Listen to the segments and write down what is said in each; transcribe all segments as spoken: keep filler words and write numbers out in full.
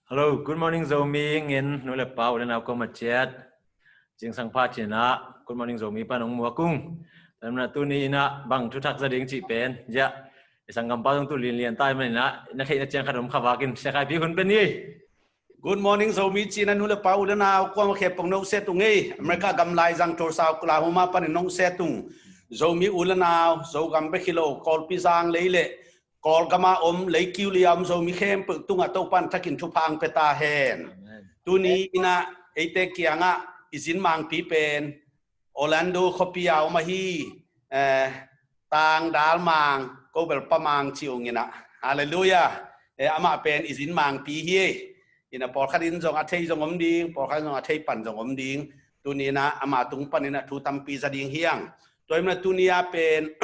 Hello, good morning Zomi, ngen nu le pa u le nau kua mah ciat. Zingsang pha cih inah, good morning Zomi pan hong muak ung. Tua manin tuni inah bang thuthak za ding cih pen, ya, i sanggampa zong tu linlian tai manin ah, na theihna ciang khat om kha vakin, Sia Khai Pi hun pen ni. Good morning Zomi cih inah nu le pa u le nau kua mah khempeuh nong sawt ung ei. America gam laizang Tulsa, Oklahoma panin nong sawt ung. Zomi u le nau, Zogam bek hi lo, Kawlpi zanglei le Kawlgam a om, lei kiu li a om Zomi khempeuh tungah Topa'n thakin thupha hong pia ta hen. Amen. Tuni inah eite kiangah i zin mangpi pen Orlando khuapi a om ahi, eh, Tangdal Mang, ko bel Pa Mang ci ung inah. Halleluiah. Eh, amah pen i zin mangpi hi. Inah pawlkhat in zong a thei zong om ding, pawlkhat in zong a thei pan zong om ding. Tuni inah ama tung panin ah thu tampi za ding hi hang. Tua ahih manin tuni a pen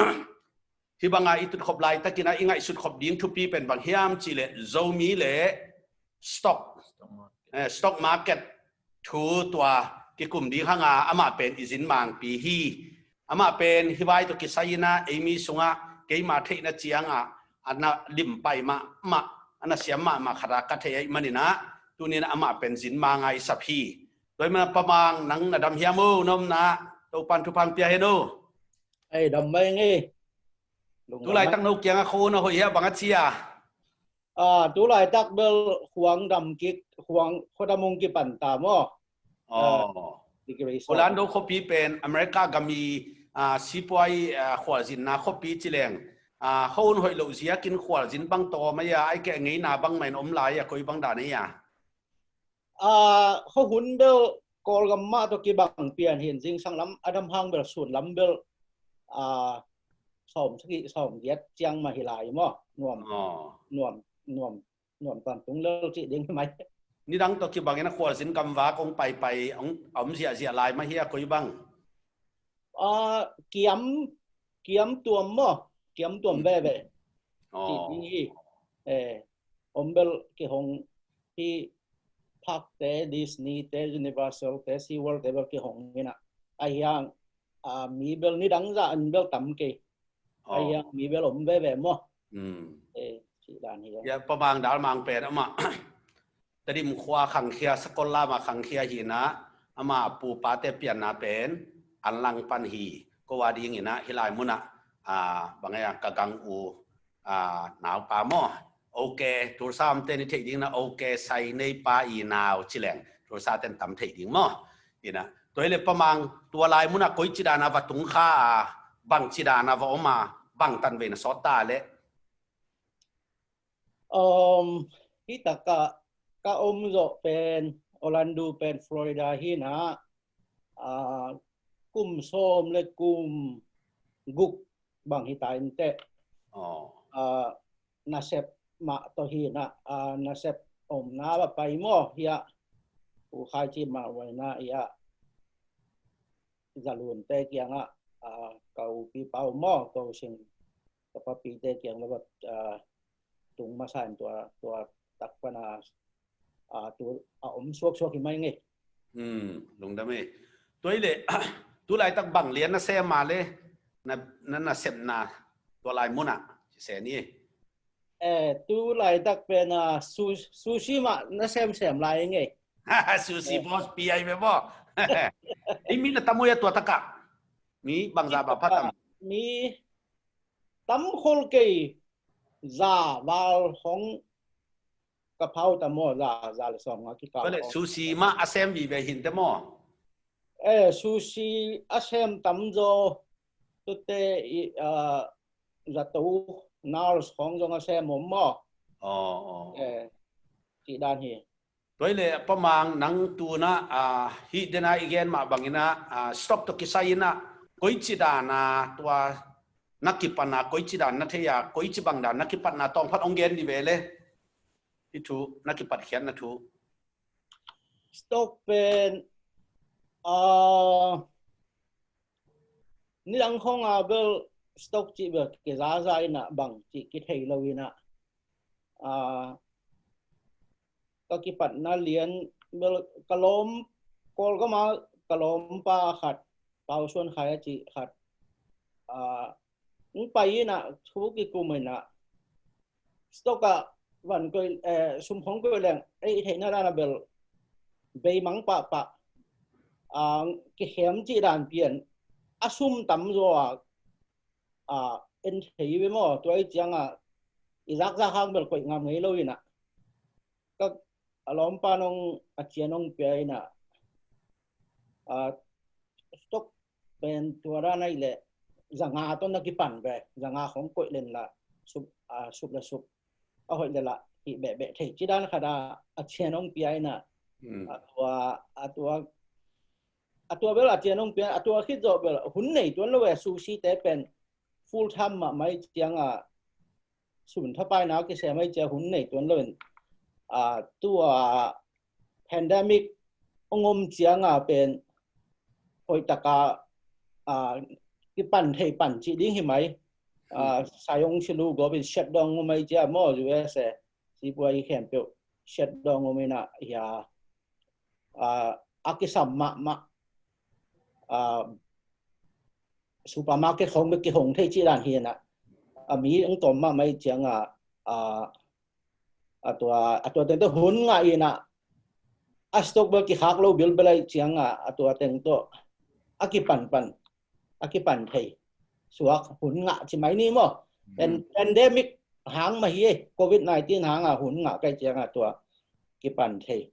hih banga i tutkhop laitakin ah i ngaihsut khop ding thupi pen bang hiam cih leh Zomi le stock, stock market, eh, stock market thu tua kikum ding hang a, amah pen i zin mangpi hi. Amah pen hih vai tawh kisai inah ei mi sungah keima theihna ciangah a na limpai mahmah, a na siam mahmah khat a ka thei ahih manin ah tuni inah amah pen zin mang a i sap hi. Tua ahih manin ah Pa Mang, nang na dam hiam o, na omna ah Topa'n thupha hong pia hen o. Ei, dam mai ing ei. Lungdam mai. Tu laitak no kiangah khuahun a hoih hia, bang a ci a? Ah, tu laitak bel khuang dam kik, khuang, khua dam hong kipan ta maw. Oh. Ah, degree sawm. Orlando khuapi pen America gam i, ah, sipuai, ah, khualzinna khuapi ci leng, ah, khuahun hoih loh ziakin khualzin bang tawm a hia, ahih kei leh ngeina bangmah in om lai a, koi bang dan a hia? Ah, khuahun bel Kawlgam mah tawh kibang pian hi in, zingsang lam a dam hang bel sun lam bel, ah, sawm sagih, sawm giat ciang mah hi lai maw. Nuam, oh, nuam, nuam, nuam tan tung lel cih ding hi mai. Nidang tawh kibang in a khualzin gamvak hong paipai, hong, a om ziahziah lai mah hia, koi bang? Ah, kiam, kiam tuam maw, kiam tuam, hmm, veve. Oh. Cih ding hi. Eh, om bel kihong hi, park te, Disney te, Universal te, SeaWorld te bel kihong inah. Ahih hang, ah, mi bel nidang zah in bel tam kei. Oh. Ahih hang mi bel om veve maw. Hmm. Eh, cih dan hi. Ya, Pa Mang, Dal Mang pen amah Tedim khua khangkhia, Sakollam a khangkhia hi inah, ama pupate pianna pen Anlang pan hi. Ko a ding inah hih lai munah, ah, bang a, ka gang u, ah, naupa maw. Ok, Tulsa omte in i theih ding inah, ok, sai neipa i nau ci leng Tulsa ten tam thei ding maw. Inah, tua ahih leh Pa Mang, tua lai munah koici dan a va tung kha a, bangci dan a va om a, bang tanvei na sawt ta leh? Um, hih takah ka om zawh pen Orlando pen Florida hi inah, ah, kum sawm le kum guk bang hi ta inteh. Oh. Ah, nasep mah tawh hi inah, ah, nasep omna va pai maw, hiah U Khai Cin mah va inah, hiah Zalunte kiangah, ah, ka upi pau maw, ka u sing, ka papite kiang va, ah, tung masa in tua, tua tak pana, ah, tu a om suaksuak hi mai ing ei. Hmm, lungdam ei. Tua ahih leh, tu laitak bang lian na sem a leh, na, na, na sepna tua lai munah, ci se ni. Eh, tu laitak pen, ah, su-, sushi mah na semsem lai ing ei. Sushi boss pi ai ve maw. Ei, mi na tam uh hia tua takah? Mi bangzah bang pha tam? Mi tam khol kei, za val hong ka phau ta maw, za, za le sawm nga kikal. Tua leh hong. Sushi mah a sem vive hi inteh maw? Eh, sushi a sem tamzaw, tute i, ah, zato, nurse khawng zong a sem om maw? Oh, oh. Eh, cih dan hi. Tua ahih leh Pa Mang, nang tu inah, ah, hih dena i gen mah bang inah, ah, stock tawh kisai inah, koici dan a tua na kipan a, koici dan na thei a, koici bang dan na kipatna tawng phat hong gen ni ve leh. Hih thu na kipatkhiatna thu. Stock pen, ah, nidang khawng a bel stock cih bel kizaza inah bang cih kithei lo inah. Ah, ka kipatna lian bel ka lawm, Kawlgam a ka lawmpa khat, Pau Suan Khai a cih khat, ah, hong pai inah, thu kikum inah, stock ah van koih, eh, sum khong koih leng ei theihna dan a bel beimang pahpah, ah, kikhem cih dan pian a sum tam zaw a, ah, en thei ve maw? Tua i cianga i zakzak hang bel koih ngam ngei lo ina, ka a lawmpa nong a cian nong pia ina, ah, stock pen tua dan ahi le zanga ton na kipan ve, zanga khong koih len la sup, ah, sup la sup, a hoih le la hi beh beh thei ci dan khat a a cian nong pia ina, a tua, a tua, a tua bel a cian nong pia, a tua khit zawh bel hun nei tuan lo ve, sushi te pen full time mah mai cianga sun thapaina kisem ai cia hun nei tuan lo in, ah, tua pandemic ong om cianga pen hoih taka, ah, kipan thei pan cih ding hi mai. Ah, sayong silu gop in shutdown om ai cia maw, U S A, sipuai khempeuh shutdown om ina hia, ah, a kisam mahmah, ah, supermarket khong bek kihong thei cih dan hi ina, a mi ong tom mahmah i cianga, ah, a tua, a tua tengte hun ngah ina, a stock bel kikhak lo bilbel ai cianga, a tua teng tawh a kipanpan, a kipan thei suak hun ngah ci mai ni maw? Pen-, pandemic hang mah hi e, covid nineteen hanga hun ngah kai cianga tua kipan thei.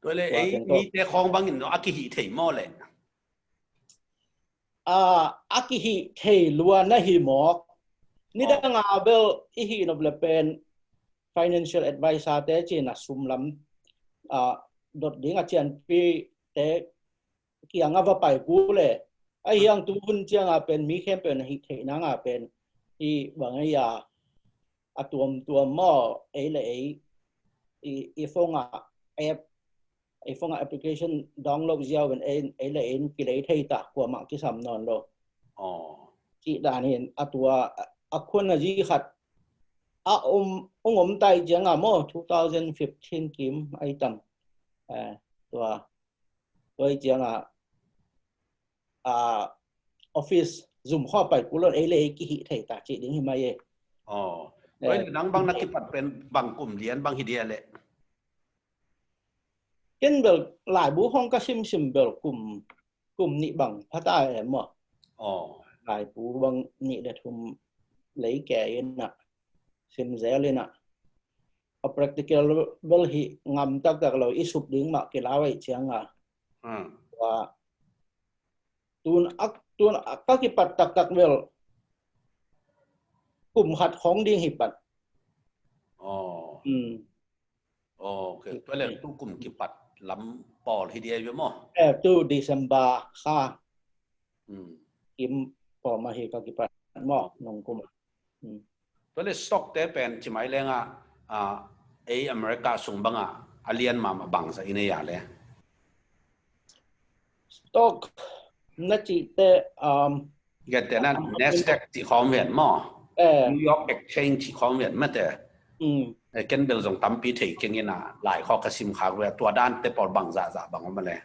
Tua le ei mite khong bangin a kihih thei maw le? A, a kihih thei lua na hi mawk. Nidanga bel i hih nop le pen financial advisor te cina sum lam, ah, dot ding a cianpi te kianga va pai ku le, a hiang tu hun cianga pen mi khempeuh na hih theih nanga pen i bang a, a tuamtuam maw, ei le ei i, i phone a app, i phone a application download ziau in ei, ei le ei in kilei thei ta, kuamah kisam nawn lo. Cih dan hin a tua a khun a zi khat a om, ong om tai cianga maw, two thousand fifteen kim ai tam. Eh, tua, tua i cianga, ah, office zum khaw pai kulon ei le ei kihih thei ta cih ding hi mai e. Tua i nang bang na kipat pen bang kum lian bang hi dia le? Ken bel laibu hong ka simsim bel kum, kum nih bang phata e maw. Laibu bang nih le thum lei ke ina, sim zel ina. A practical bel hi ngam taktak lo, i sup ding mah kilau ai cianga. Tua, tun a, tun a ka kipat taktak bel kum khat khong ding hi pat. Tua le tu kum kipat lam pawl hi dia maw? Eh, tu December kha. Kim pawl mah hi ka kipat maw, nung kum. Tua le stock te pen ci mai lenga, ah, ei America sung banga a lian mahmah bangza i nei a le? Stock na cihte, um, gente na Nasdaq ci khawm hian maw? Eh. New York Exchange ci khawm hian mate. Eh, ken bel zong tampi thei keng ina lai khaw ka sim khak ve, tua dan te pawl bang zahzah bang om a le?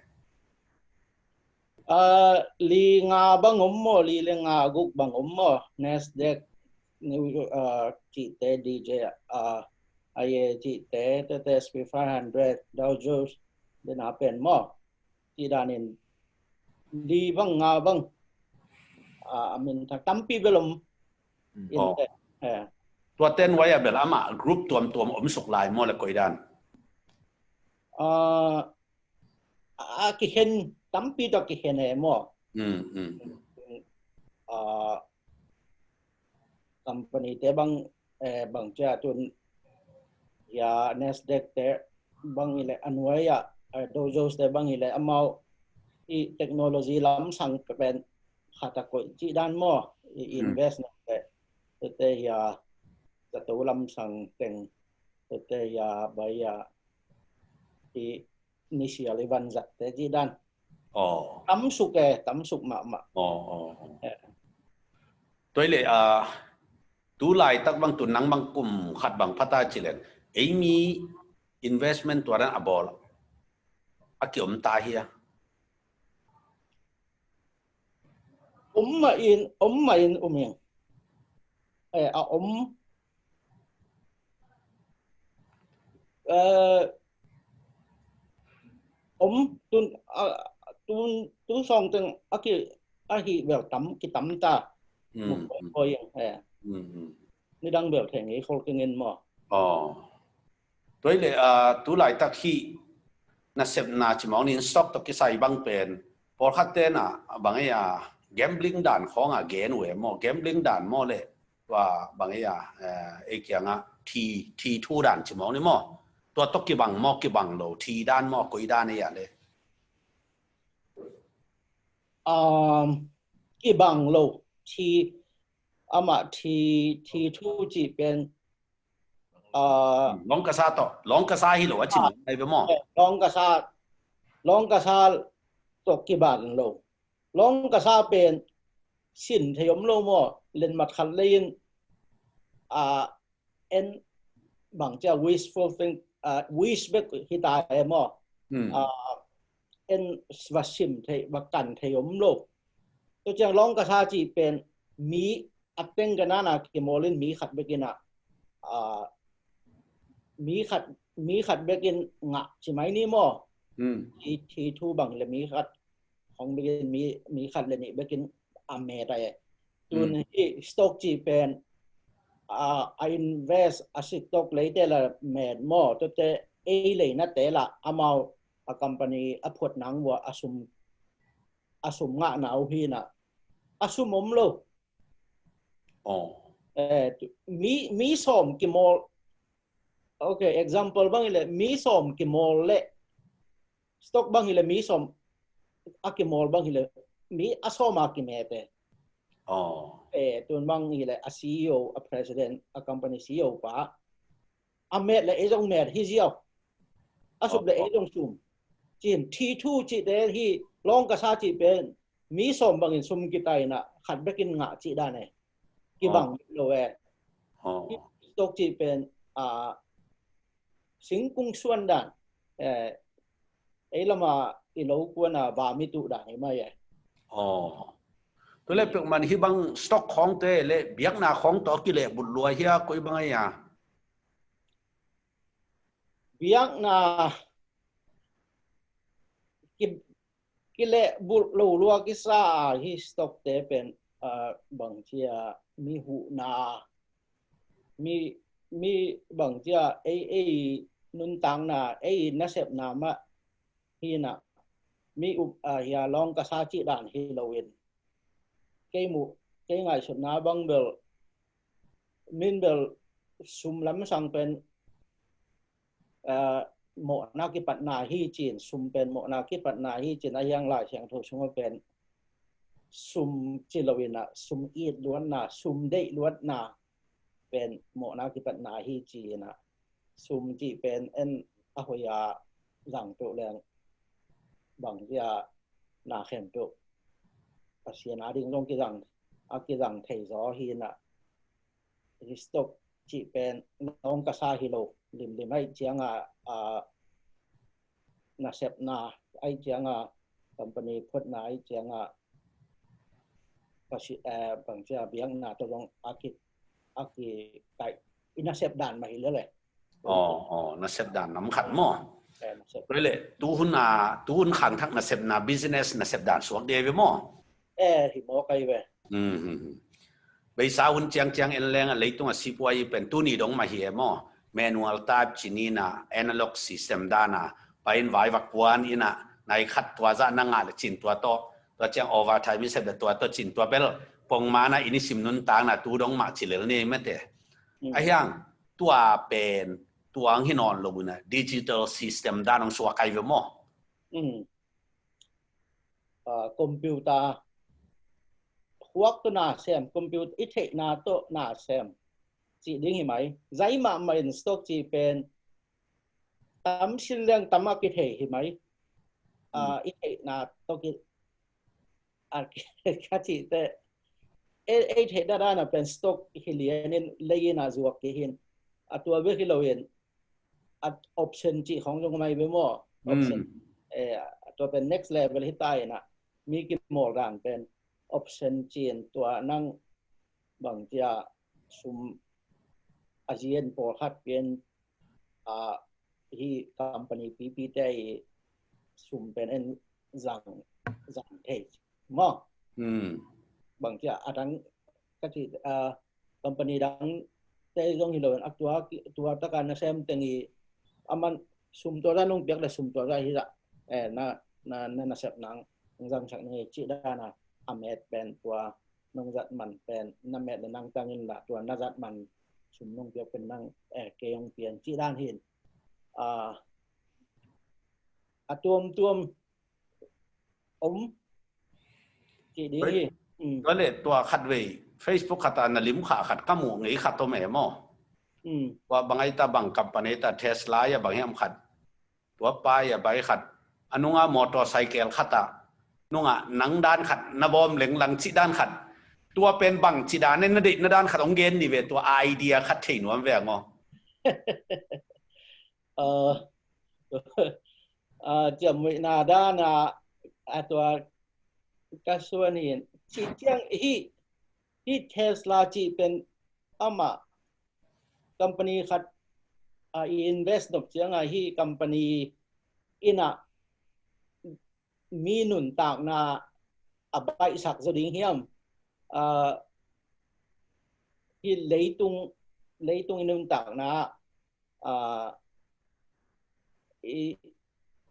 Ah, li nga bang om maw, li le nga guk bang om maw, Nasdaq, New York, ah, cihte, D J, ah, I A cihte, tete S P five hundred, Dow Jones, dena pen maw. Cih danin li bang nga bang, ah, a min thak tampi bel om. Tua ten wai a bel amah group tuamtuam om suk lai maw le koi dan? Ah, a kikhen tampi tawh kikhen e maw. Ah, company te bang, eh, bang cia tun ya Nasdaq te bang ile a nuai ah, eh, Dow Jones te bang ile amau i technology lamsang pen khata koih cih dan maw, i invest na te, te, te ya, zato lamsang teng, te, te ya, bai ya, i nisial i vanzat te cih dan. Tam suk e, tam suk mahmah. Tua ile, ah, tu laitak bang tu nang bang kum khat bang phata ci len, ei mi investment tua dan a bawl a kiom ta hia? Om mah in, om mah in, um in. Eh, a om, eh, om tun, ah, tun, tun sawng teng a ki, a hi vel tam, kitam ta. Mm, mm. Koi, eh. Mm, mm. Nidang vel thei ngei khol keng in maw. Oh. Tua hi leh, ah, tu laitak hih nasepna ci mawng nin stock tawh kisai bang pen pawlkhat ten ah bang ei a gambling dan khawng a gen uh e maw, gambling dan maw leh tua bang ei a, eh, ei kiangah thi, thi thu dan ci mawng ni maw, tua tawh kibang maw, kibang lo, thi dan maw, koi dan ei a leh? Um, kibang lo, thi, amah thi, thi thu cih pen, ah, lawng kasa tawh, lawng kasa hi lo a cin, ah, lai ve maw? Eh, lawng kasa, lawng kasa tawh kibang lo. Lawng kasa pen sin thei om lo maw? Lenmat khat lei in, ah, en bang cia wishful think, ah, wish bek hi ta e maw? Hmm. Ah, en va sim thei, va kan thei om lo. Tua ciang lawng kasa cih pen mi a teng ka nana kimawl in mi khat bek in ah, ah, mi khat, mi khat bek in ngah ci mai ni maw? Hmm. Thi, thi thu bang le mi khat khong bek in mi, mi khat le nih bek in a met a e. Tun, hmm, hih stock cih pen, ah, a invest a stock leite la met maw? Tuate ei leinate la amau a company a phuat nang vua a sum, a sum ngahna uh hi na. A sum om lo. Oh. Eh, tu, mi, mi sawm kimawl. Ok, example bang hi leh mi sawm kimawl leh stock bang hi leh mi sawm a kimawl bang hi leh mi a sawm a kimet e. Oh. Eh, tun bang hi leh a C E O, a president, a company C E O pa a met leh ei zong met hi ziau. A sum leh ei zong sum. Cin thi thu cihte hi lawng kasa cih pen mi sawm bangin sum kitai na khat bekin ngah cih dan e. Kibang lo e. Stock cih pen, ah, singkung suan dan, eh, ei lama i lo kuana vam i tuh dan hi mai e. Aw. Tua leh peuhmah in hih bang stock khawngte leh biakna khawng tawh a kilehbulh lua hia, koi bang a hia? Biakna ki, kilehbulh lo lua kisa a, hih stockte pen, ah, bangcia mi huhna, mi, mi bangcia ei, ei nuntakna, ei nasepna mah hi na, mi up, ah, hia lawng kasa cih dan hi loin. Kei muh, kei ngaihsutna bang bel, min bel sum lamsang pen, ah, mawhna kipatna hi cin, sum pen mawhna kipatna hi cin, a hiang Lai Siangtho sungah pen sum ci loin ah, sum it luatna, sum deih luatna pen mawhna kipatna hi ci-in ah, sum cih pen en a hoih a zang tuh leng bangzia na khem tuh Pasian a ding zong kizang, a kizang thei zaw hi na. Hih stock cih pen lawng kasa hi lo, limlim aih cianga, a, nasepna aih cianga, company photna aih cianga, pasi, eh, bangcia biakna tawh zong a ki, a kikaih i nasep dan mah hi lel e. Aw, aw, nasep dan nam khat maw? Eh, nasep. Tua leh tuhun a, tuhun khangthak nasepna, business nasep dan suak ding hi ve maw? Eh, hi mawk ahi ve. Beisa hun ciangciang en leng a leitung a sipuai pen tuni dong mah hi e maw? Manual type ci ni na, analog system dan a, pai in vai va kuan in a, nai khat tua zah na ngah leh cin tua tawh, tua ciang overtime i sep leh tua tawh cin tua bel pongman a i nisim nuntakna tu dong mah ci lel ni mate. A hiang tua pen tua ang hi nawn lo in a, digital system dan ang suak ahi ve maw? Ah, computer huak tawh na sem, computer i theihna tawh na sem cih ding hi mai. Zai mahmah in stock cih pen tam sin leng tam a kithei hi mai. Ah, i theihna tawh ki, a, ka cihte ei, ei theih dahdana pen stock hi lianin lei-in a zuak kei hin. A tua bek hi loin a option cih khawng zong mai ve maw? Option. Eh, a tua pen next level hi ta in a, mi kimawl dan pen option ci-in tua nang bangcia sum a zia in pawlkhat pian, a, hi company pipi te i sum pen en zang, zang thei maw. Hmm. Bang cia a dang ka ci, ah, company dang te zong hi lo in a tua, tua taka na sem teng i aman sum tua za nong piak le sum tua za hi za, eh, na, na, na, na sep nang zang sak nang i ci dana a met pen tua nong zat man pen na met le nang tangin la tua na zat man sum nong piak pen nang, eh, kei hong pian ci dan hin. Ah, a tuamtuam om ci ding hi. Tua le tua khat vei Facebook khat a na lim kha khat ka muh ngei khat om e maw. Tua bang ai ta bang company ta Tesla ya bang hiam khat. Tua pa ya bai khat. A nunga motorcycle khat a nunga nang dan khat na bawm lenglang ci dan khat. Tua pen bang ci dan na deih na dan khat ong gen ni ve tua idea khat thei nuam ve a ngo. Ciammuihna dana a tua ka suan hin ci ciang hi, hi Tesla ci pen ama company khat a i invest nop cianga hi company ina mi nuntakna a baihsak zo ding hiam? Hi leitung, leitung i nuntakna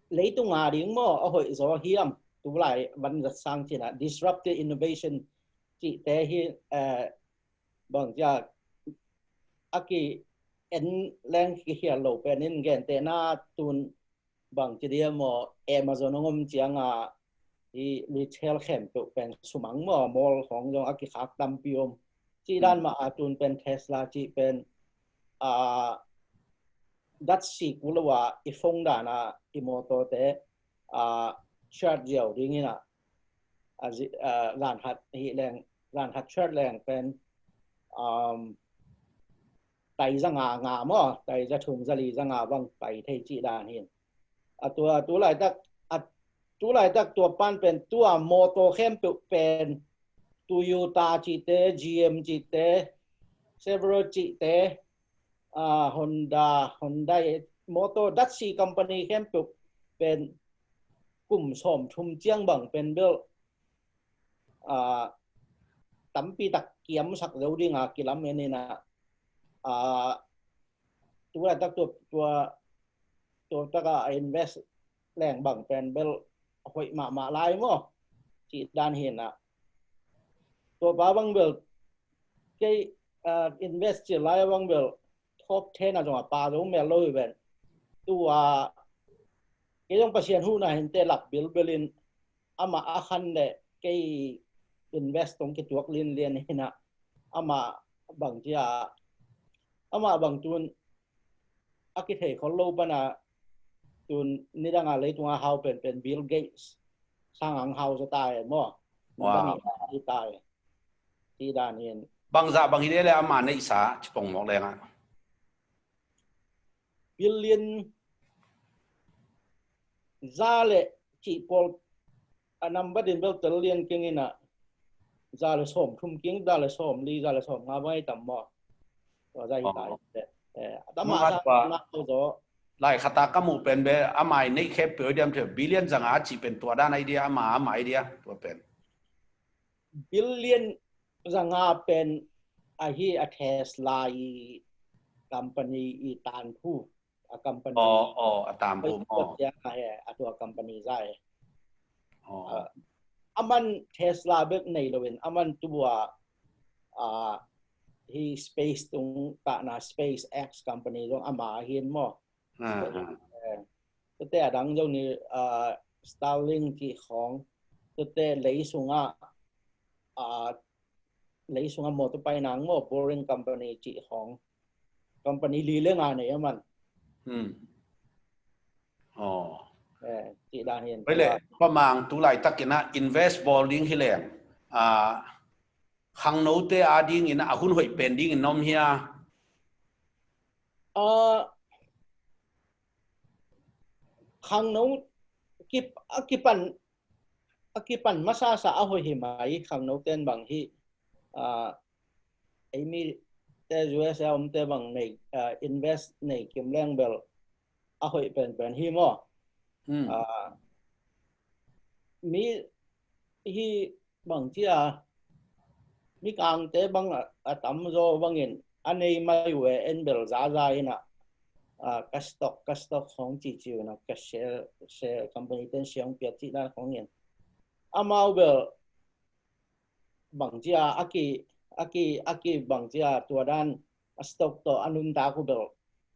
leitung a ding maw a hoih zaw hiam? Tulai van zat sang cina disruptive innovation cihte hi bang cia a ki en leng ki hial lo penin gente na tun bang ci dia maw Amazon hong om cianga i retail khempeuh pen sumang maw mall hong zong a kikhak tampi om ci dan mah a tun pen Tesla ci pen a dat si kul lo a i phone dana i motor te a charge ziau dingin a zan hat hi leng zan hat charge leng pen um, tai za nga nga maw tai za thum za li za nga bang pai thei ci dan hin. A tua tu laitak a tu laitak tua pan pen tua motor khempeuh pen Toyota cihte, G M cihte, Chevrolet cihte, a Honda, Honda motor datsi company khempeuh pen kum sawm thum ciang bang pen bel a tampi tak kiamsak zo dinga kilam en ina a tu laitak tua tua tua taka a invest leng bang pen bel hoih mahmah lai maw ci dan hina tua pa bang bel kei invest ci lai bang bel top ten a zong a pa zo mel lo hi ven tua kei zong Pasian huna hinte lak bilbilin ama a khan le kei invest tong kituak linlian hina ama bang cia ama bang tun a kithei khol lo pana tun nidanga leitunga hau penpen Bill Gates sangang hau sa tai maw? Wow. Bang i tai ti dan hin. Bangzah bang hi le ama neihsa cipong mawk lenga. Billion za le cih pawl a nambat in bel tel lian keng ina za le sawm thum keng za le sawm li za le sawm nga bang ai tam maw? Tua za hi tai. Lai khata ka muh pen be amai neih khep peuh diam theu billion zanga a cih pen tua dan idea ama ama idea tua pen. Billion zanga pen ahi a Tesla i company i tanphu a company. Oh, oh, a tanphu maw. A tua company zai. Oh. Aman Tesla bek nei loin aman tua hi space tung tahna SpaceX company zong ama hin maw. Tute a dang zong ni Starlink cih khawng tute lei sungah lei sungah mawtaw pai nang maw Boring company cih khawng company li le nga nei a man. Cih dan hin. Pamang tu laitakin a invest bawl ding hi leng khangnote a dingin a hun hoih pen dingin na om hia? Khangno a kipan a kipan masasa a hoih hi mai khangno ten bang hi. Eimi te U S A om te bang nei invest nei kim leng bel a hoih penpen hi maw. Hmm. Ah, mi hi bang cia, mi kangte bang a, a tam zaw bangin a nei mai uh e, en bel zaza in ah, ah, ka stock, ka stock hong ci ci uh in ah, ka share, share company ten share hong pia cihna hong in. Amau bel bang cia, a ki, a ki, a ki bang cia tua dan a stock tawh a nuntak uh bel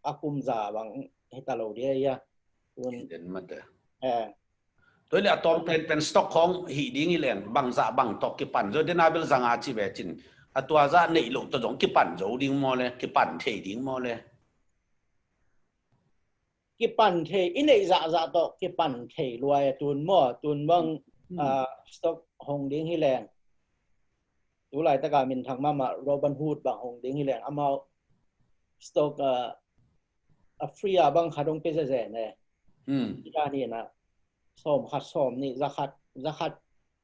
a kum za bang hi ta lo dia ia. Tun. Hi den mate. Eh. Tua hi leh a tawm penpen stock hong hi ding hi leng bang zah bang tawh kipan zo den a bel zanga ci ve cin. A tua zah neih loh tawh zong kipan zo ding maw le, kipan thei ding maw le. Kipan thei, i neih zahzah tawh kipan thei lua e tun maw, tun bang, hmm, ah, stock hong ding hi leng. Tu laitaka minthang mahmah Robinhood bang hong ding hi leng. Amau stock, ah, a free a bang khat hong pia zezen e. Hmm. Tua hi na, sawm khat, sawm nih, za khat, za khat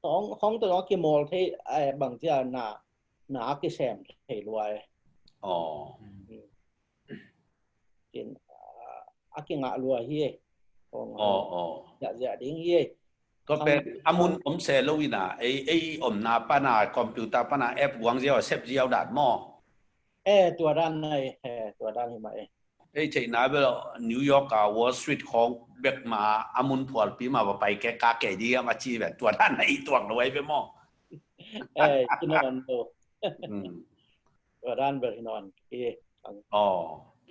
tawh hong, hong tawh hong kimawl thei, eh, bang cia na, na a kisem thei lua e. Oh. Hmm. Kin, ah, a kingah lua hi e. Aw, aw. Ziahziah ding hi e. Tua pen a mun om se lo in ah, ei, ei omna pan ah, computer pan ah, app guang ziau, sep ziau dan maw? Eh, tua dan na e, eh, tua dan hi mah e. Ei theihna bel New York a Wall Street khawng bek mah a mun phualpi mah va pai kei ka kei ding hiam a ci ven, tua dan na i tuak lo ai ve maw? Eh, ci nawn lo. Hmm. Tua dan bel hi nawn. Aw.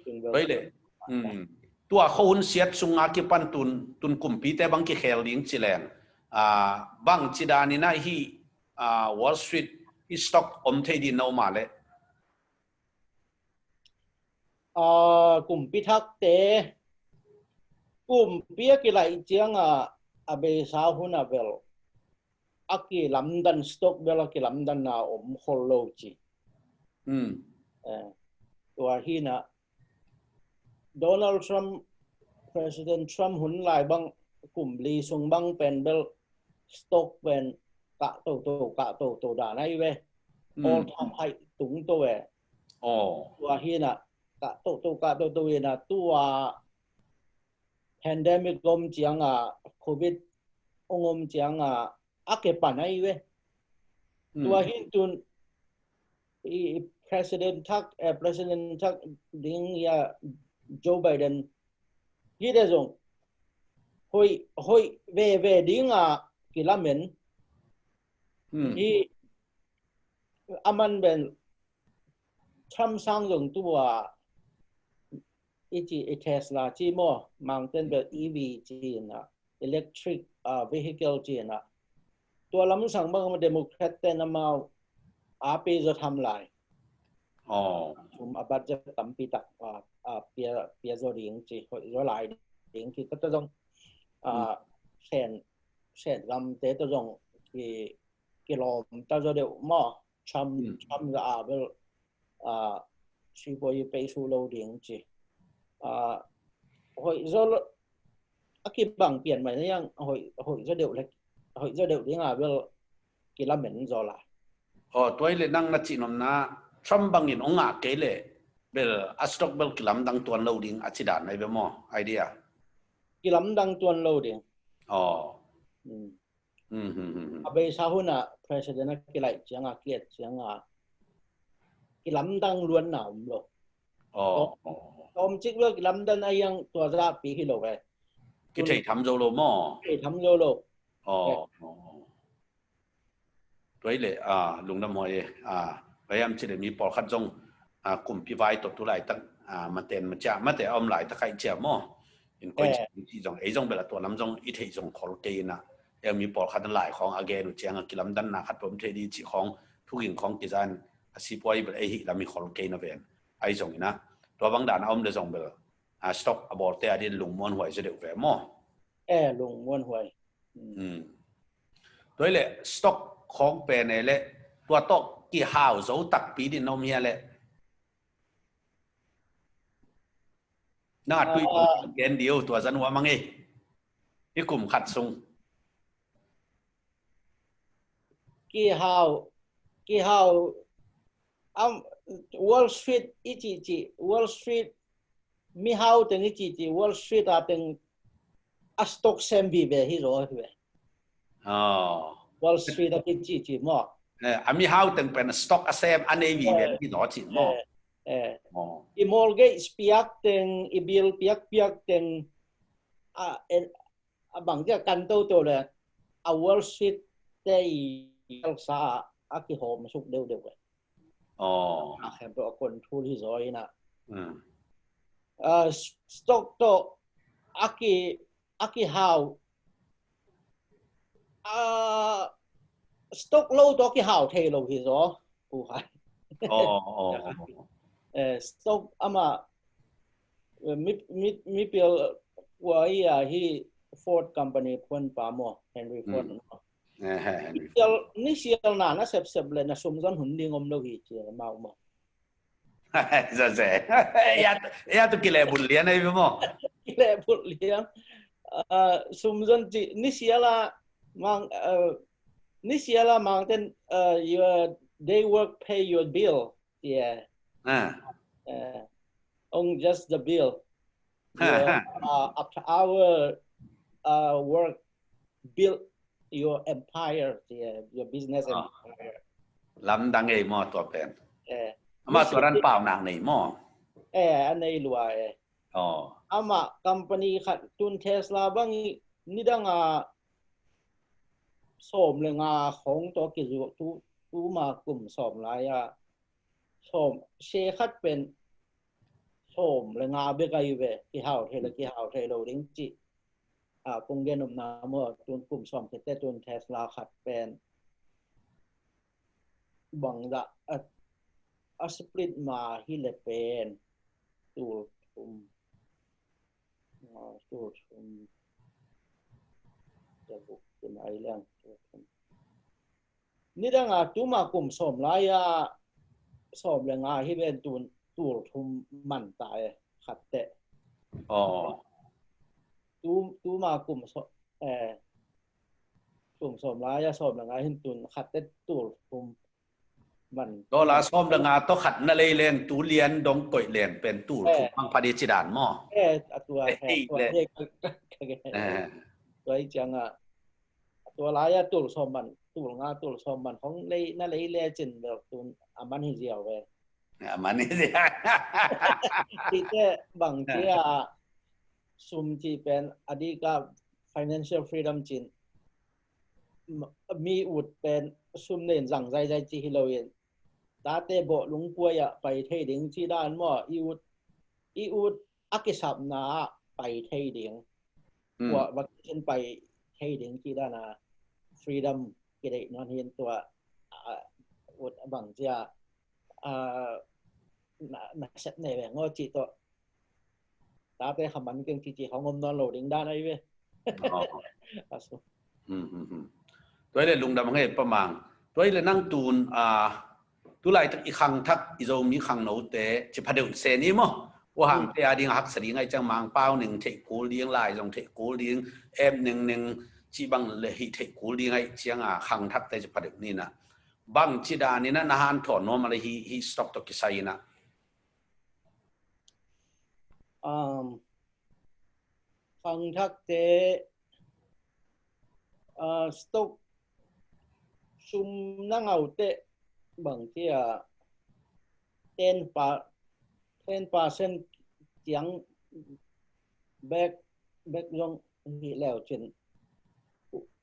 Tua hi leh. Hmm. Tua khuahun siat sunga kipan tun, tun kumpite bang kikhel ding ci leng. Ah, bang ci dan in ah hih, ah, Wall Street i stock om thei ding na om a leh. Ah, kumpi thakte, kumpi a kilaih cianga a beisa hun a bel a kilamdan, stock bel a kilamdanna om khol lo ci. Hmm. Eh, tua hi na Donald Trump, President Trump hun lai bang kum li sung bang pen bel stock pen kah toto, kah toto dan ai ve. Hmm. All time high tung to ve. Oh. Tua hi na kah toto, kah toto hi na tua pandemic om cianga, covid ong om cianga a kipan ai ve. Hmm. Tua hi tun i, i president thak, eh, president thak ding ia Joe Biden hi te zong hoih, hoih veve dinga kilamen. Hmm. Hi aman pen Trump sang zong tua i ci i Tesla ci maw, mangten bel E V ci na, electric, ah, vehicle ci na. Tua lam sang bang Democrat ten amau a pia zaw tham lai. Oh. Sum a budget tampi tak, ah, ah, pia, pia zaw ding ci, hoih zaw lai ding ci, ka ta zong, ah, hmm, Sen, Sen gamte ta zong ki, kilawm ta zaw deuh maw. Trump, hmm, Trump za a bel, ah, sipuai i pei su lo ding ci. Ah, hoih zaw lo, a kibang pian mai na iang hoih, hoih zaw deuh lek, hoih zaw deuh ding a bel kilamen zaw lai. Oh, tua hi leh nang na cih nopna Trump bangin ong ngah kei leh bel a stock bel kilamdang tuan lo ding a ci dan ai ve maw, idea? Kilamdang tuan lo ding. Oh. Hmm. Hmm, hmm, hmm, hmm. A beisa hun ah president a kilaih cianga, kiet cianga kilamdang luanna om lo. Oh. Tawm, tawmcik bel kilamdan a iang tua zahpi hi lo e. Kithei tham zo lo maw? Kithei tham zo lo. Oh. Eh. Oh. Tua hi leh, ah, lungdam huai e, ah, bang hiam cih leh mi pawlkhat zong, ah, kumpi vai tawh tu laitak, ah, maten macia, mate a om laitak aih cia maw? In koi, eh, ci zong, ei zong bel a tua lam zong i theih zong khol kei in ah, ei mi pawlkhat in lai khawng a gen uh ciang a kilamdanna khat peuh om thei ding cih khawng, thuging khawng kizan, a sipuai bel ei hih lam hi khol kei na ven. Ahi zongin ah, tua bang dan a om leh zong bel, ah, stock a bawlte a din lungmuan huai zaw deuh ve maw? Eh, lungmuan huai. Hmm. Tua hi leh stock khawng pen e leh tua tawh kihau zo takpi din na om hia leh? Nang a tui, ah, gen dih o, tua zan hua mang e. I kum khat sung. Kihau, kihau, am, Wall Street i cihcih, Wall Street mihau teng i cici Wall Street a teng a stock sem vive hi zaw hi ve. Oh. Wall Street a kici ci maw? Eh, a mihau teng pen a stock a sem a nei vive hi zaw ci maw? Eh, eh. Oh. I mortgage piak teng, i bill piak piak teng, a, en, a bang kia kan to to le a Wall Street te i sa a kihawm suk deuh deuh le. Oh. A khem to a kon thul hi zaw ina. Hmm. A, stock to a ki, a kihau. A, stock lo to a kihau thei lo hi zaw. Pu hai. Oh, oh, oh. Eh, stock ama, eh, mi, mi, mi pial wa i a hi Ford company phuan pa maw, Henry Ford maw. Eh, eh, Henry Ford. Ni sial, ni sial na na sep sep le na sum zon hun ding om lo hi ci mau maw. Zose. Ya, ya tu kile bul lian ai maw. Kile bul lian. Ah, sum zon ci, ni sial a mang, ah, ni sial a mang ten, ah, your, they work pay your bill. Yeah. Ah. Eh, on just the bill. Your, uh, after hour, uh, work build your empire, yeah, your business empire. Lamdang ei maw tua pen. Eh, ama tua ran pau nak nei maw. Eh, a nei lua eh. Oh. Ama company khat tun Tesla bang i nidang a sawm le nga khong to kizu tu, tu ma kum sawm lai a sawm, se khat pen sawm le nga bek ahi ve, kihau thei le kihau thei lo ding ci. A, kong gen om na maw, tun kum sawm khit te tun Tesla khat pen bang dah a, a split ma hi le pen tul thum, a, tul thum, tul thum ai leng tul thum. Nidang a tuma kum sawm lai a sawm le nga hi ven tun tul thum man ta e khat te. Oh. Tu, tuma kum sawm, eh, kum sawm lai a sawm le nga hin tun khat te tul thum man. Dollar sawm le nga to khat na lei leng tu lian dong koih leng pen tul thum mang phadi ci dan maw? Eh, a tua, eh, tua, tua, tua i ciang a, a tua lai a tul sawm man, tul nga tul sawm man hong lei, na lei le cin bel tun a man hi ziau ve. A man hi ziau. Cite bang cia sum ci pen a dika financial freedom cin mi ut pen sum nen zang zaizai ci hi lo in tate bawh lungkuai ah pai thei ding ci dan maw i ut, i ut a kisapna ah pai thei ding. Tua vacation pai thei ding ci dan a freedom kideih nawn hin tua ut bang cia na, na sep nei ve ngaw ci tawh. Tate khaman keng cici hong om nawn lo ding dan ahi ve. Tua ile lungdam hang e Pa Mang. Tua ile nang tun a tulaitak i khangthak i Zomi khangnote ci phadeuh se ni maw? Ua hangte a ding a haksa ding ai ciang Mangpau ning theih kul ding lai zong theih kul ding em ning ning ci bang le hih theih kul ding ai ciang a khangthakte ci phadeuh ni na. Bang ci dan ina na hanthawn nuam a le hih, hih stock tawh kisai ina. Um, khangthakte, uh, stock sum na ngaute bang cia ten pa, ten percent ciang bek, bek zong hi leu cin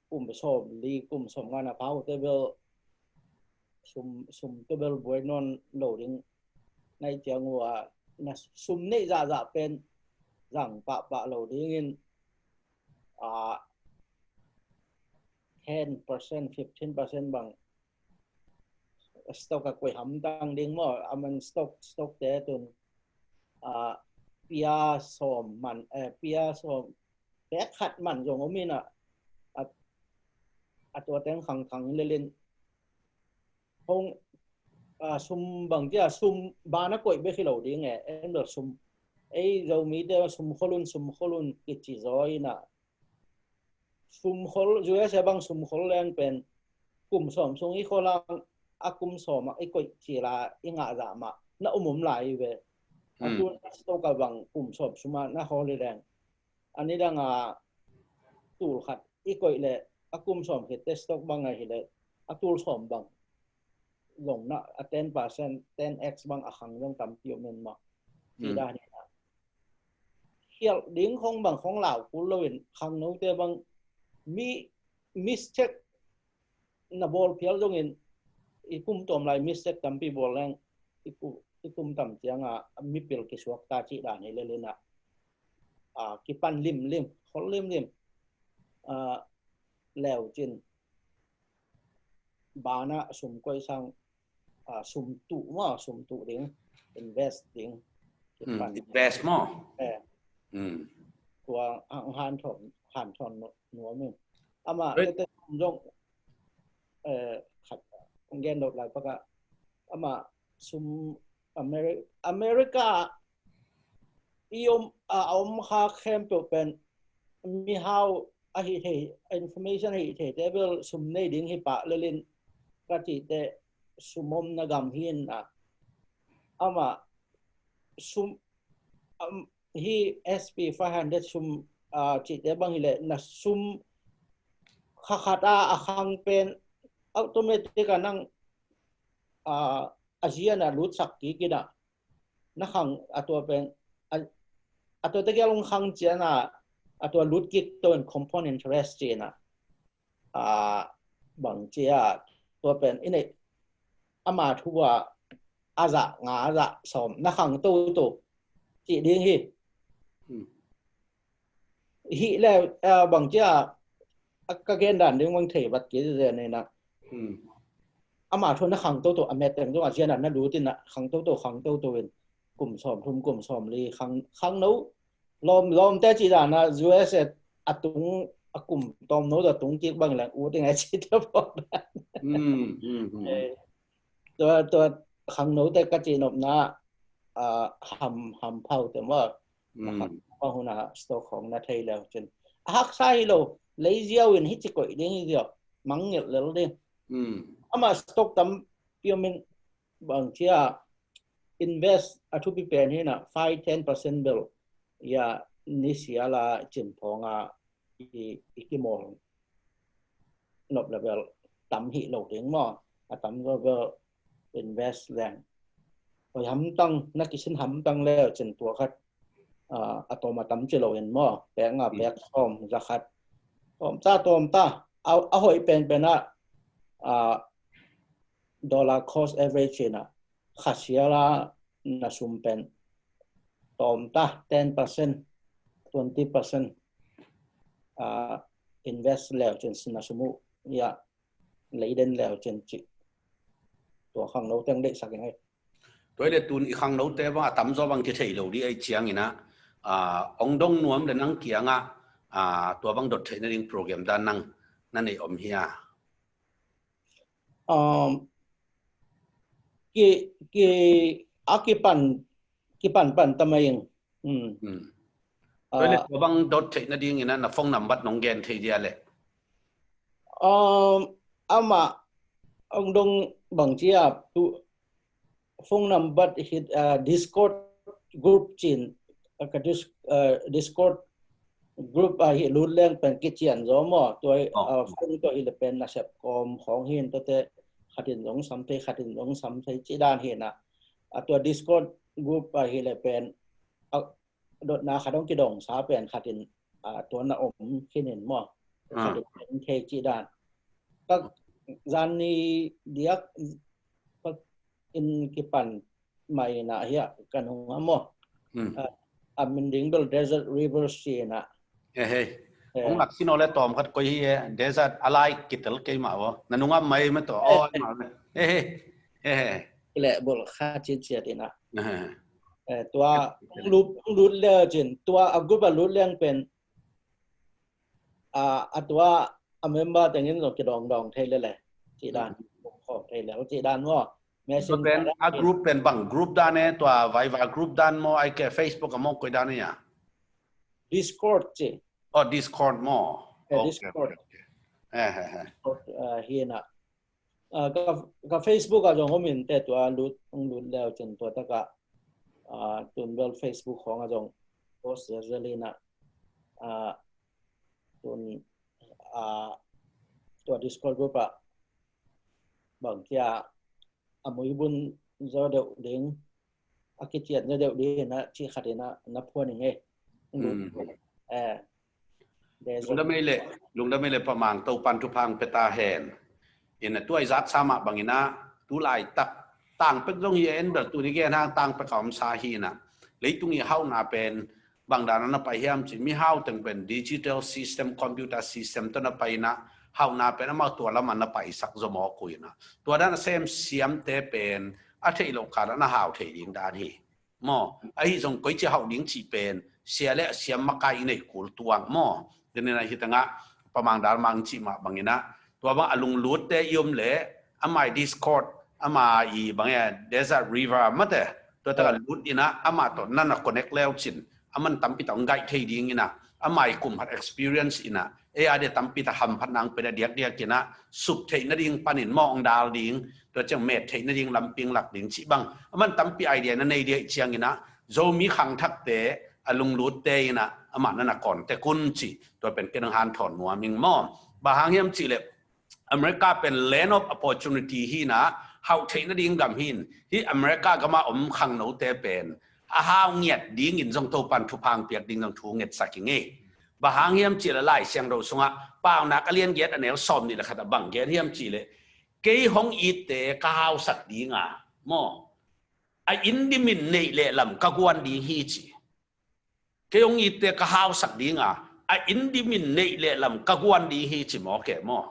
kum sawm li, kum sawm nga na pau te bel sum, sum te bel buai nawn lo ding. Nai ciang ua na sum neih zahzah pen zang pahpah lo dingin a ten percent, fifteen percent bang stock a koih hamtang ding maw? A man stock, stock te tun a pia sawm man, eh, pia sawm pek khat man zong om ina a, a tua teng khangkhang lelin hong a sum bang cia sum bana koih bek hi lo ding e, en bel sum ei Zomite sum kholun, sum kholun kici zaw ina sum khol U S A bang sum khol leng pen kum sawm sung i khol ang a kum sawm a i koih cila i ngah zah mah na um um lai ve. A tu stock a bang kum sawm suma na hawl hi leng, a nidang a tul khat i koih le a kum sawm khit te stock bang ahi le a tul sawm bang zong na a ten percent, ten x bang a khang zong tampi om in mah. Ci dan hi na. Khialh ding khong bang khong lau kul lo in khangnote bang mi mistake na bawl phial zongin i kum tawm lai mistake tampi bawl leng i kum, i kum tam cianga mipil kisuak ta ci dan hi le lina. A, kipan limlim, khol limlim. A, leu cin bana sum koih sang, a, sum tuh maw, sum tuh ding, invest ding. Kipan invest maw. Eh. Tua ang han thon, han thon nuam in. Ama tete sum zong, eh, khat gen dot lai paka ama sum Ameri-, America i om, a, a om kha khempeuh pen mihau ahi thei, information ahi thei te bel sum nei ding hi pah lelin ka cihte sum omna gam hi in a. Ama sum, am, hi S P five hundred sum, a, cihte bang hi le na sum kha khat a a khang pen automatic a nang, a, a zian a lutsak kik in a na khang a tua pen a, a tua tegel ong khang cian a a tua lut kik to in compound interest ci in a, a, bang ci a tua pen i nei ama thu a a zah nga a zah sawm na khang toto ci ding hi. Hi le, a, bang ci a, a ka gen dan ding bang thei vat kik zen in a. Ama thu na khang toto a met teng zong a zian a na lut in a khang toto, khang toto in kum sawm thum, kum sawm li khang, khangno lawm, lawmte ci dan a U S A a tung a kum tawmno a tung kik bang leng ut ding a ci te pawh. Eh, tua, tua khangnote ka ci nopna, a, ham, ham phau te maw. Na khang pah hun a stock khong na thei leu cin a haksa hi lo, lei ziau in hi ci koih ding hi ziau, mangngilh lel ding. Ama stock tampi om in bang ci a invest a thupi pen hi na five, ten percent bel ia nisial a cin phawng a i, i kimawl nop le bel tam hi lo ding maw. A tam zaw bel invest leng hoi hamtang, na kisin hamtang le cin tua khat, a, a tawm a tam ci lo in maw. Pek nga, pek sawm, za khat. Tawm ta, tawm ta. A, a hoih penpen a, a, dollar cost average in a, kha sial a na sum pen tawm ta, ten percent, twenty percent, a, invest leu cin sin na sum uh ia leiden leu cin ci. Tua khangno teng deihsak in ai. Tua i le tun i khangnote bang a tamzaw bang kithei lo di ai ciangin a, a, ong dong nuam le nang kiangah, a, tua bang dot theihna ding program dan nang na nei om hia? Um, ki, ki, a kipan, kipan pan tamai ing. Hmm. Hmm. Tua le, ah, tua bang dot theihna dingin a na phone number nong gen thei dia le. Um, ama ong dong bang ci a tu phone number hi, ah, Discord group cin, ah, ka dis-, ah, Discord group a hi lut leng pen kician zaw maw. Tua, ah, phone tua hi le pen na sep kawm khong hin tua te khatin zong sam thei, khatin zong sam thei ci dan hi na. A tua Discord group a hi le pen, ah, dotna khat hong kidong sa pen khatin, ah, tua na om khin in maw. Khatin en thei ci dan. Ka zan ni diak ka in kipan mai na hia ka nung a maw. Hmm. Ah, a min ding bel Desert Rivers ci na. He he. He. Ong lak sino le tawm khat koi hi e, desert a lai kitel kei ma wo. Na nung a mai ma to. Oh, ma. He he. He he. Kile bol kha cin cia ti na. He he. Eh, tua lut, lut le cin, tua a group a lut leng pen, a, a tua a member tengin zong kidong dong thei le le. Ci dan, khong thei le, ci dan maw. Messenger pen, a group pen bang group dan e, tua Viber group dan maw, ai ke Facebook a maw, koi dan e ya? Discord ci. Oh, Discord maw. Eh, okay, Discord. Okay, okay. Eh, eh, eh. Discord, eh, hi na. Ah, ka, ka Facebook a zong om in te tua lut, lut leu cin tua taka. Tun bel Facebook khawng ah zong post zelzel hi na, tun tua Discord group ah bang kia a muibun zo deuh ding, a kiciat zo deuh ding hi na, cih khat hi na, na phuan hi ngei. Lungdam ei le, lungdam ei le Pa Mang, Topan thupha pia ta hen. Ina tua i zak sa mah bangin a, tu laitak tang pek zong hi a, en bel tuni gen hang tang pek a om sa hi na. Leitung i hauhna pen bang dan a na pai hiam cih, mihau teng pen digital system, computer system tawh na pai ina, hauhna pen amau tua lam a na paisak zaw mawk uh ina. Tua dan a sem siamte pen a theih loh kal a na hau thei ding dan hi. Maw, ahi zong koici hauh ding cih pen sia le a siam makai i nei kul tuang maw. Tuni na hi tangah Pa Mang Dal Mang cih mah bangin a, tua bang a lunglutte i om le, amah i Discord, amah i bang e, Desert River mate, tua tangah lut ina, amah tawh na na connect leu cin, aman tampi tawh ngaih thei ding ina, amah i kum hat experience ina, ei a dia tampi tawh hamphat nang pen a diakdiak ina, sup theih nading panin maw ong dal ding, tua ciang met theih nading lamping lak ding cih bang, aman tampi idea na nei dia i ciang ina, Zomi khangthakte a lunglutte ina, amah na na contact un cih, tua pen ken ong hanthawn nuam ing maw. Bang hang hiam cih le, America pen land of opportunity hi na, hauh theih nading gam hi in, hi America gam a om khangnote pen a hau ngiat dingin zong Topan thupha piak ding zong thu ngetsak i ngei. Bang hang hiam cih le Lai Siangtho sungah Paunak a lian giat a neu sawm nih le khat ah bang gen hiam cih le, kei hong itte ka hausak ding a, maw, a inn dimin neih le lam ka guan ding hi ci. Kei hong itte ka hausak ding a, a inn dimin neih le lam ka guan ding hi ci mawk e maw.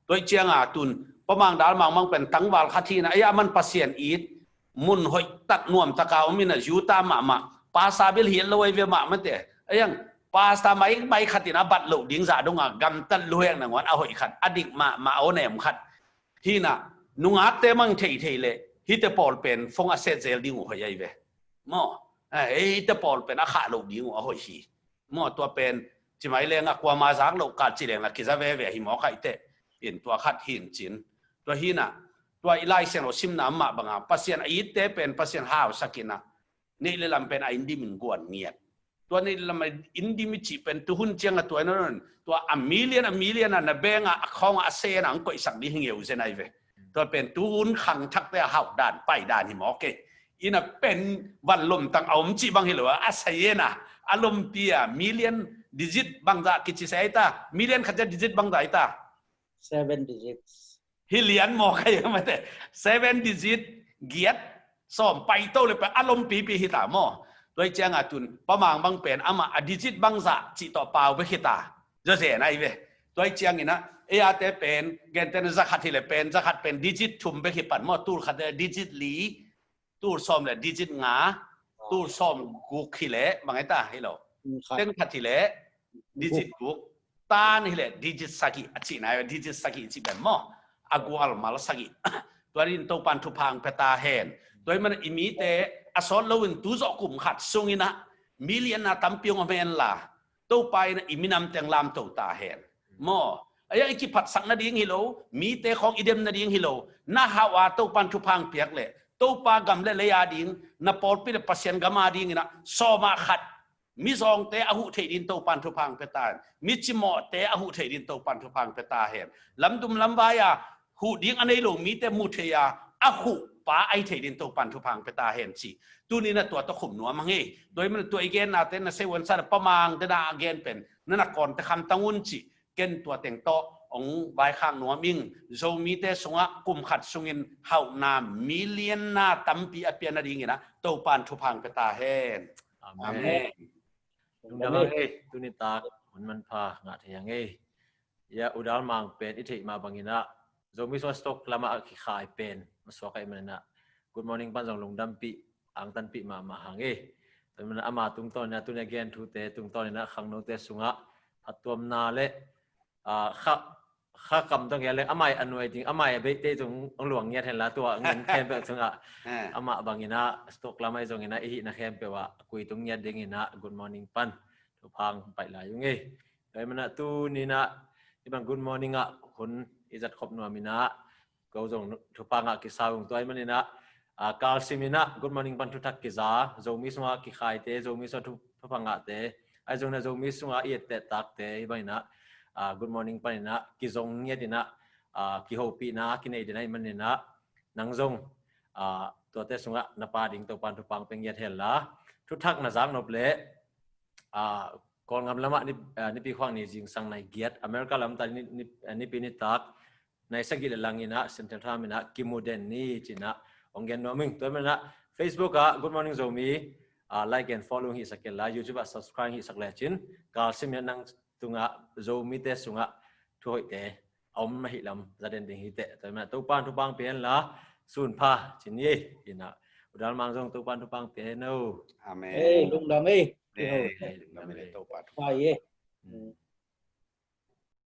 Tua i ciang a tun Pa Mang Dal Mang mang pen tangval khat hi na, ei a man Pasian it mun hoih tak nuam tak a om ina, Utah mahmah, pastor bel hiat lo ei ve mah mate. Ei ang pastor mai mai khat ina bat loh ding zah dong a, gamtat luhek nangawn a hoih khat, a dik mahmah a nem khat hi na, nungakte mang thei thei le, hite pawl pen phone a set zel ding uh hoih ei ve. Maw, eh, hite pawl pen a khah loh ding uh a hoih hi. Maw, tua pen cimai leng a kuama zak loh kal ci leng a kiza veve hi mawk aih teh. In tua khat hi in cin. Tua hi na, tua i Lai Siangtho simna mah bang a, Pasian a itte pen Pasian hausak ina, neih le lam pen a inn dimin guan ngiat. Tua neih le lam a inn dim i cih pen tu hun ciang a tua ina, tua a million, a million a na bank a account a, a sen a ang koihsak ding hi ngeu zen ai ve. Tua pen tu hun khangthakte a hauh dan, pai dan hi mawk e. Ina pen van lomtang a om cih bang hi lo a, a sa ina, a lompi a, million digit bangzah kici sa ai ta, million khat zia digit bangzah ai ta. Seven digits. Hi lian mawk ai mate. Seven digit, giat, sawm, paito le pen a lompipi hi ta maw. Tua i ciang a tun Pa Mang bang pen amah a digit bangzah cih tawh pau bek hi ta. Zazen ai ve. Tua i ciang ina, ei a te pen, gentehna zakhat hi le pen, zakhat pen digit thum bek hi pan maw, tul khat le digit li, tul sawm le digit nga, tul sawm guk hi le, bang ai ta hi lo. Teng khat hi le, digit guk, tan hi le digit sagih a cihna, digit sagih cih pen maw, a gualmal sagih. Tua din Topan thupha pia ta hen. Tua i man i mite a sawt lo in tu zawh kum khat sung ina million a tampi ong om hen la, Topa ina i minam teng lamto ta hen. Maw, a yang i kiphatsak nading hi lo, mite khawng i dem nading hi lo, na hauh a Topan thupha piak le, Topa gam le lei a ding, na pawlpi le Pasian gam a ding ina sawm a khat mizawngte a huh theih din Topan thupha pia ta hen. Micimawhte a huh theih din Topan thupha pia ta hen. Lamdum lamvai a huh ding a nei lo mite mu thei a, a huh pa ai thei din Topan thupha pia ta hen ci. Tuni na tua tawh khum nuam hang e. Tua i man tua i genna te na sei uan sa na Pa Mang te na a gen pen na na kawn te kham tang un ci. Ken tua teng tawh ong vaikhak nuam ing. Zomite sungah kum khat sungin hauhna million na tampi a pia nading ina Topan thupha pia ta hen. Amen. Amen. Lungdam hang e, tuni tak hun manpha ngah thei hang e. Ya, U Dal Mang pen i theih mah bangin a, Zomi sung a stock lamah a kikhai pen masuak ai man ina, good morning pan zong lungdampih, angtanpih mahmah hang e. Tua man ama tungtawn ina, tuni a gen thute tungtawn ina khangnote sungah phattuamna le, ah, kha, kha kam tawh ngiat leng amai a nuai ding, amai a beihte tung ong luang ngiat hen la, tua ngen khempeuh sungah amah bangin a stock lamah i zong ina i hihna khempeuh ah a kui tung ngiat ding ina good morning pan thupha ong pai lai ung e. Tua i man a tuni ina i bang good morning ah hun i zat khop nuam ina, ko zong thupha ngah kisa ung. Tua i man ina Aa, kalsim in ah good morning pan thuthak kiza, Zomi sungah kikhaite, Zomi sungah thu, thupha ngahte, ahi zongin ah Zomi sungah i ettehtakte, hih bangin ah, aa, good morning panin ah kizong ngiat in ah, aa, kihopihna kinei den ahih manin ah, nang zong, aa, tuate sungah na pha ding Topan thupha pia ngiat hen la, thuthak na zak nop leh, aa, Kawlgam lamah ni, aa, Nipi khuang ni zingsang nai giat, America lam ta ni, ni, aa, Nipi nitak nai sagih le lang in ah, Central Time in ah kimu den ni ci-in ah hong gen nuam ing. Tua ahih manin ah Facebook ah Good Morning Zomi, aa, like and follow hihsak kei la, YouTube ah subscribe hihsak lecin, kalsim in ah nang tungah, Zomite sungah thuhoihte a om ahih lam za den ding hi teh. Tua ahih manin ah Topan thupha pia hen la, sun pha ci ni ei. In ah U Dal Mang zong Topan thupha pia hen o. Amen. Ei, lungdam ei. Ei, lungdam ei, Topan thupha. Ei. Hmm.